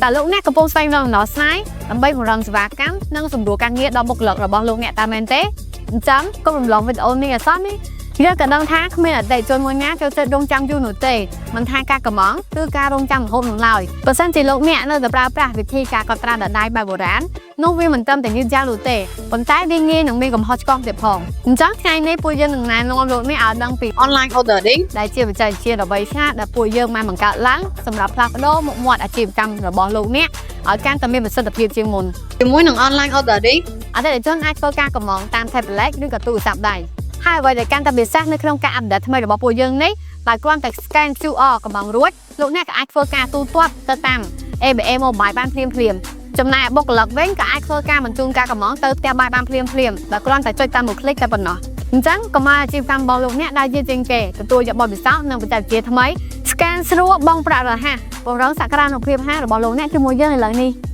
តើលោកអ្នកកំពុងស្វែងរកដំណោះស្រាយដើម្បីពង្រឹងសេវាកម្មនិងសម្រួលការងារដល់បុគ្គលិករបស់លោកអ្នកតាមមែនទេអញ្ចឹងកុំរំលងវីដេអូនេះអសោះនេះយើងក៏ដឹងថាគ្មានអតិថិជនមួយណាចូលចិត្តរងចាំយូរនោះទេមិនថាការកម្មង់ឬការរងចាំម្ហូបនោះឡើយបើសិនជាលោកអ្នកនៅតែប្រើប្រាស់វិធីការកត់ត្រាដដែលបែបបុរាណនោះវាមិនត្រឹមតែយឺតយ៉ាវនោះទេប៉ុន្តែវាងាយនឹងមានកំហុសឆ្គងទៀតផងអញ្ចឹងថ្ងៃនេះពួកយើងនឹងណែនាំលោកអ្នកឲ្យដឹងពី online ordering ដែលជាបច្ចេកវិទ្យាដ៏វៃឆ្លាតដែលពួកយើងបានបង្កើតឡើងសម្រាប់ផ្លាស់ប្ដូរមុខមាត់អាជីវកម្មរបស់លោកអ្នកឲ្យកាន់តែមានប្រសិទ្ធភាពជាងមុន ជាមួយនឹង online ordering អតិថិជនអាចធ្វើការកម្មង់តាម tablet ឬក៏ទូរស័ព្ទដៃហើយអ្វីដែលកាន់តែពិសេសនៅក្នុងការ update ថ្មីរបស់ពួកយើងនេះដោយគ្រាន់តែ scan QR កម្មង់រួចលោកអ្នកក៏អាចធ្វើការទូទាត់ទៅតាម ABA Mobile បានភ្លាមភ្លាមៗចំណែកបុគ្គលិកវិញក៏អាចធ្វើការបញ្ជូនការកម្មង់ទៅផ្ទះបាយបានភ្លាមភ្លាមៗដោយគ្រាន់តែចុចតាមមួយ click តែប៉ុណ្ណោះអញ្ចឹងកុំឲ្យអាជីវកម្មរបស់លោកអ្នកដើរយឺតជាងគេទទួលយកបទពិសោធន៍និងបច្ចេកវិទ្យាថ្មី scan ស្រួលបង់ប្រាក់រហ័សពង្រឹងសក្តានុភាពហាងរបស់លោកអ្នកជាមួយយើងឥឡូវនេះ។